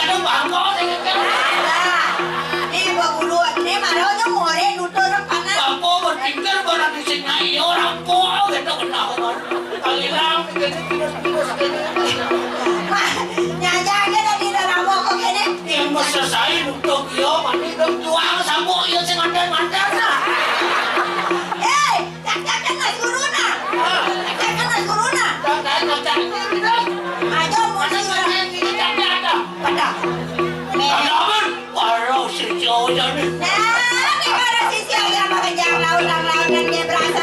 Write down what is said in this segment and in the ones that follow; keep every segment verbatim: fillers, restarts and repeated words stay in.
Ada bangko sing kecil. Alah, né Pak Guru, né mara nyang ngoré nutur panas. Bangko berpikir barang sing ayo rampok gitu kena. Kagilang gitu terus-terus gitu. Mah, nyaja aja tadi udah rampok kok kéné. Yang mesesai nutur yo, mani dong tuang sabuk yo sing nganter-nganter nah. Hei, cak-cak kan mas guru nah. Cak-cak kan mas guru nah. Cak-cak, cak-cak ini, Bidang. Aja mau Ada sih orang. Yang ini cak-cak ada. Pada. Ada apa? Para sisya aja nih. Nah, ini para sisya aja mah kejar laut, laut, laut, dan dia berasa.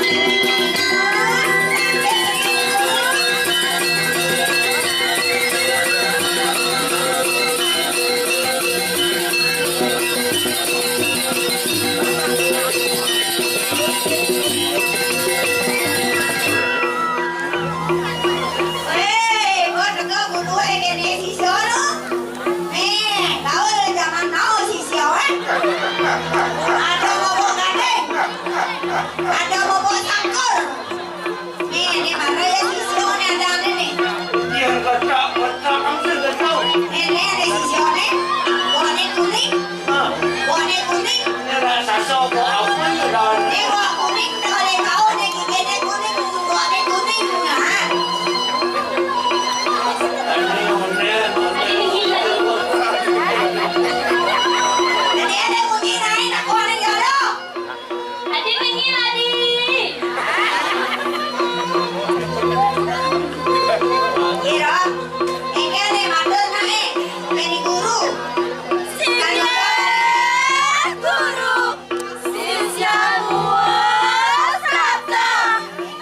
Wéh, kok teka guru é kéné sisya lu? Nih, gaul zaman now sisya, wéh. Ada bobok gandéng. Ada bobok sangkur. Nih, ini mana ya sisya nih ada nih. Iya, kocak, kocak, langsung ke tahu. Nih, nih, ada sisya nih. Warna kuning. Hah? Warna kuning. Ini raksasa kok apa ya, Don? Nih, warna kuning, kalau ada tahu nih, giginya kuning, warna kuning. Nah. Ini unik, unik. Jadi ada bunyi naik, aku ada nyolok. Adi mengil, Adi. Ira, engké né matur naé, kéné guru. Sila guru, sisya muas kata.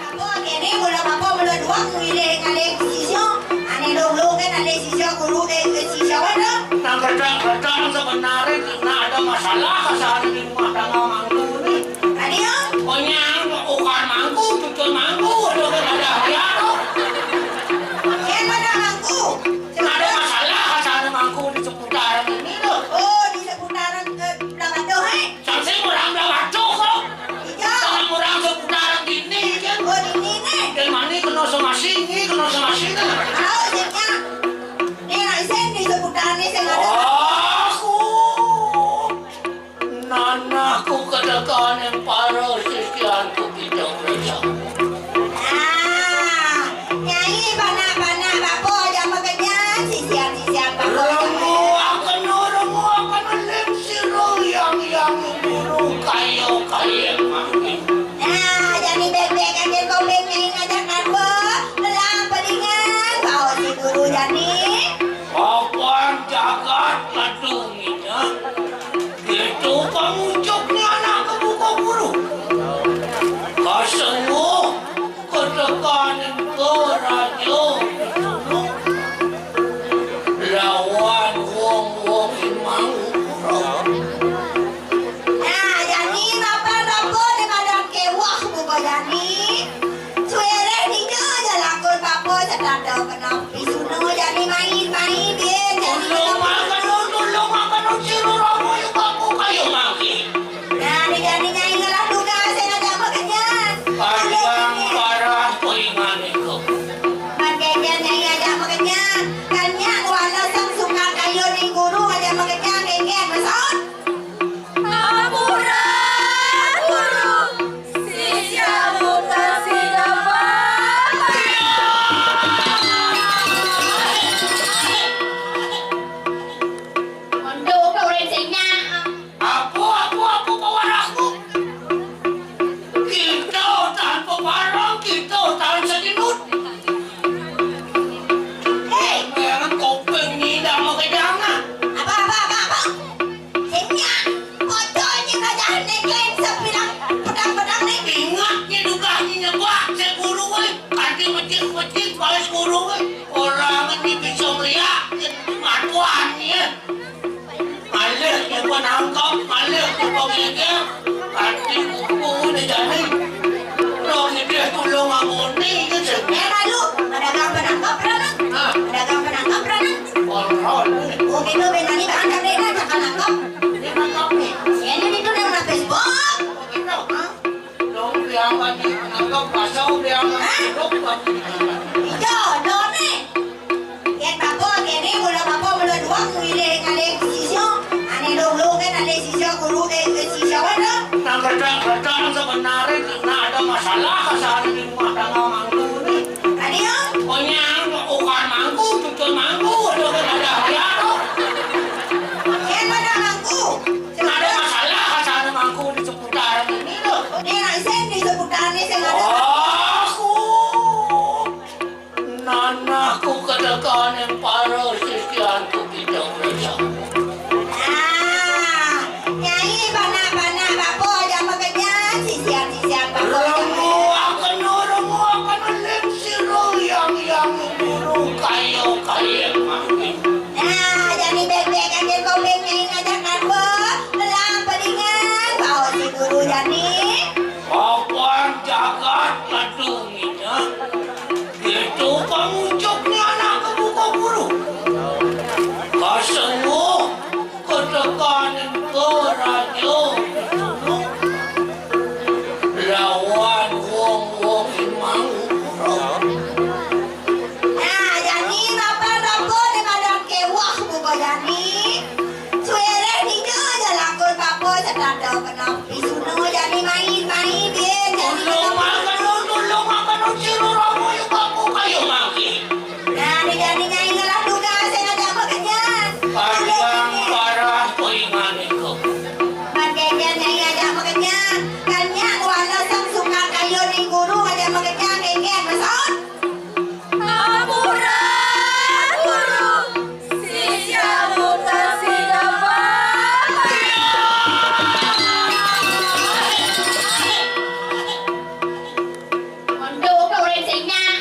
Apa kéné mula bapa mula dua milih ngalih sisya. Ané dong-dong kan ada sisya guru deh, sisya mana? Nang kerja-kerja sebenarnya karena ada masalah kasar di rumah tangga mangku nih. Tadi, Om? Pokoknya bukan mangku, cucul mangku, itu kan ada hadiah tuh. Siapa dah mangku? Ada masalah sama mangku di seputaran ini loh. Oh, di seputaran, eh, Blahbatuh, eh? Saksi orang Blahbatuh kok. Iya. Orang-orang seputaran ini kan. Oh, di ini nih. Yang mana kena sama sini, kena sama sini. Tahu sih, ya. Nih, nah, sini di seputaran ini sing ada. Aku. Nanaku kedekan yang para sisianku tidak bersama. Nah, Nyai panak-panak bapa aja makejan, sisian-sisian bapa. Remuaken, remuaken ling sira yang, yang guru kaya, kaya mangkin. Nah, jani bébék aja kopéng Nyai ngajak narba, lelah pedingan, bawa si guru jani. Papan jagat ladung ina. Itu pangucuknya anak kebuka guru. Kasengguh ketekaning ke raja lawan wong-wong imang. Nah, jani bapa-bapa di madan kéwah buka jani. Suwéréh dija aja lakon bapa sedada kenang. Pisuna jani main-main, Din. Jani tulung makan, tulung makan, ucil urang muyu kaku kayu mangki. Nah, di jani nyai ngelah tugas, saya ngajak makan, Jan. Panjang parah peringaniku. Makejan nyai ngajak makan, Jan. Kan nyak kuala sang sukar kayu ni guru ngajak makan, Jan. Kengken, masuk. Ampura guru, sisya muka sida. Mondok ke orang sing nyak. Apa, apa, apa pawarahmu? Kita tanpa parang, kita tan sedinut. Hei, jangan kopeng ni dah mau ke jangan. Apa, apa, apa, apa? Sing nyak, foto nyai raja nékén sepidang pedang-pedang né. Ingat nyai duka nyai nyebak, saya guru, wéh. Kanti mecik-mecik, baris guru, wéh. Orang ni bisa melihat, matuan ni, ya. Malih nyai penangkap, malih nyai pengigil. Kanti buku ni jani. Dong ide tulung amuni, ya, sing. Eh, lalu, pedagang penangkap, Raden. Hah? Pedagang penangkap, Raden. Kontrol. Oh, gitu, bintangnya bahan, tapi ini cakap nangkep. Ini nangkep nih. Ini itu yang lapis bok. Gitu. Hah? Dong, biang lagi nangkep, pasau, biang lagi hidup, lagi. Iya, dong nih. Yén bapa kéné, mula bapa mula dua, milih Masalah kasar di rumah tangga mangku ni. Tadi, oh? Pokoknya bukan mangku, tutur mangku, ada ada ada. Yang mana mangku? Ada masalah kasar mangku di seputar ini loh. Ini langsung di seputar ni saya ada. Aku Nanakku ketekan yang para sisianku kita bersama. Ah, Nyai, panak-panak bapa aja makenyang, sisian-sisian bapa aja. Renguaken, renguaken lim sira yang yang guru kayo kayo mangkin. Nah, jani bebek aja kau bengeng aja kan, Bu. Belah pedingan, bawa si guru jani. Papan jagat ladung. Itu pangujuknya anak kebuka guru. Kasengguh ketekanan ke raja lawan wong-wong imang guru. Nah, jani bapa-bapa di badan kewah buka jani. Suwéréh dija ja lakon bapa setata penapi suna jani main-main, yén jani tulung makan, tulung makan, sira rama yuk aku kayu mangki. Nah, di jani nyai ngelah tugas sing ngajak makenyang. Panjang parah koingan iku. Panjang nyai ngajak makenyang. Kan nyak kuala sang suka kayu ning guru ngajak makenyang, kéngkén, maksud? Ampura, guru. Sisya mutasi dapat. Manduk urang sing nyak.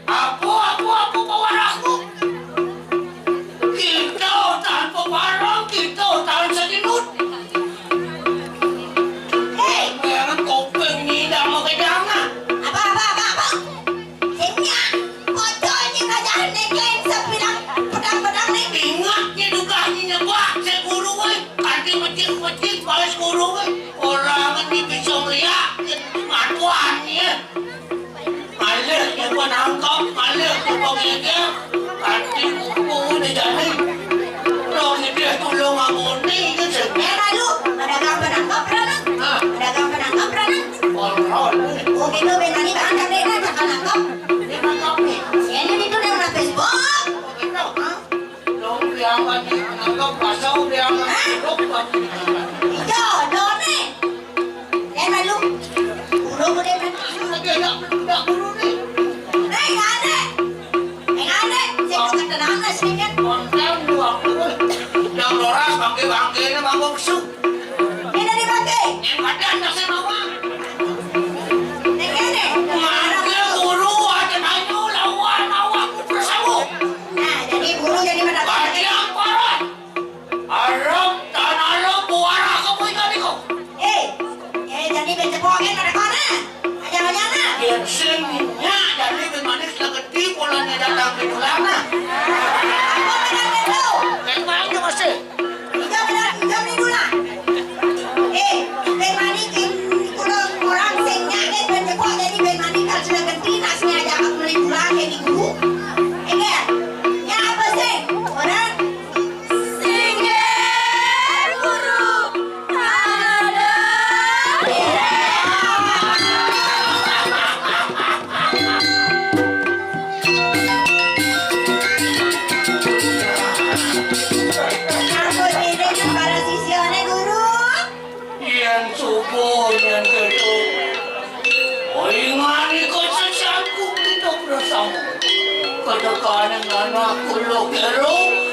Apa, apa, apa pawarahku? Kita tanpa barang, kita tanpa sedinut. Hei, merek kopeng ni dah mau ke jangan. Apa, apa, apa, apa? Sing nyak, bocor nyi kerajaan ni, geng sepidang pedang-pedang ni. Ingat nyi tugas nyi nyebak, saya guru, weh. Kanti mecik-mecik, balas guru, weh. Orang ni bisa melihat, matuan ni, eh. Malih nyoba nangkep, malih nyoba ngeger. Kanti buku ni jadi. Dong ni dia tulung amuni ni, sing. Eh, lalu, pedagang penangkap, Rana. Ha? Pedagang penangkap, Rana. Kontrol ni. Oh, gitu, ben tadi bahan tak ada, cakap nangkap. Dia nangkap ni. Ini itu dia nak Facebook. Begitu, ha? Dong biang lagi, nangkap pasau biang lagi. Hah? Dong lagi. Iya, dong ni. Eh, malu. Guru boleh main. Lagi ada budak guru ni. Eh, nggak ada. Eh, nggak ada. Saya bukan tenang lah, sini kan. Konten dua puluh. Yang loras bangke-bangke ni bangke besuk. Ini dipakai. Yang badan tak saya bawa. Ini kan ni. Manggil guru ada banyu lawan awak bersama. Nah, jadi guru jadi mana? Bagi yang parah. Arep tan arep buarah kamu ikan iku. Eh, eh, jadi ben cepok kan ada kona. Aja aja nah. Yen sing nyak jadi ben manis lah gedhi polane datang pinulana. Apa benar betul? Kayak mana masih? Jam benar, jam ni dulu lah. Eh, ben manis kan kurang kurang sing nyak kan ben cepok jadi ben manis kan sudah gedhi nasnya aja aku beli pulang kayak di guru. Eh, kan? Ya apa sih? Orang Singgih guru, ada. Ampun, ini para sisiane, Guru. Yen subuh, yen kedo. Oi, ngani kok sesaku kita bersama. Kedekaning anak kula kero.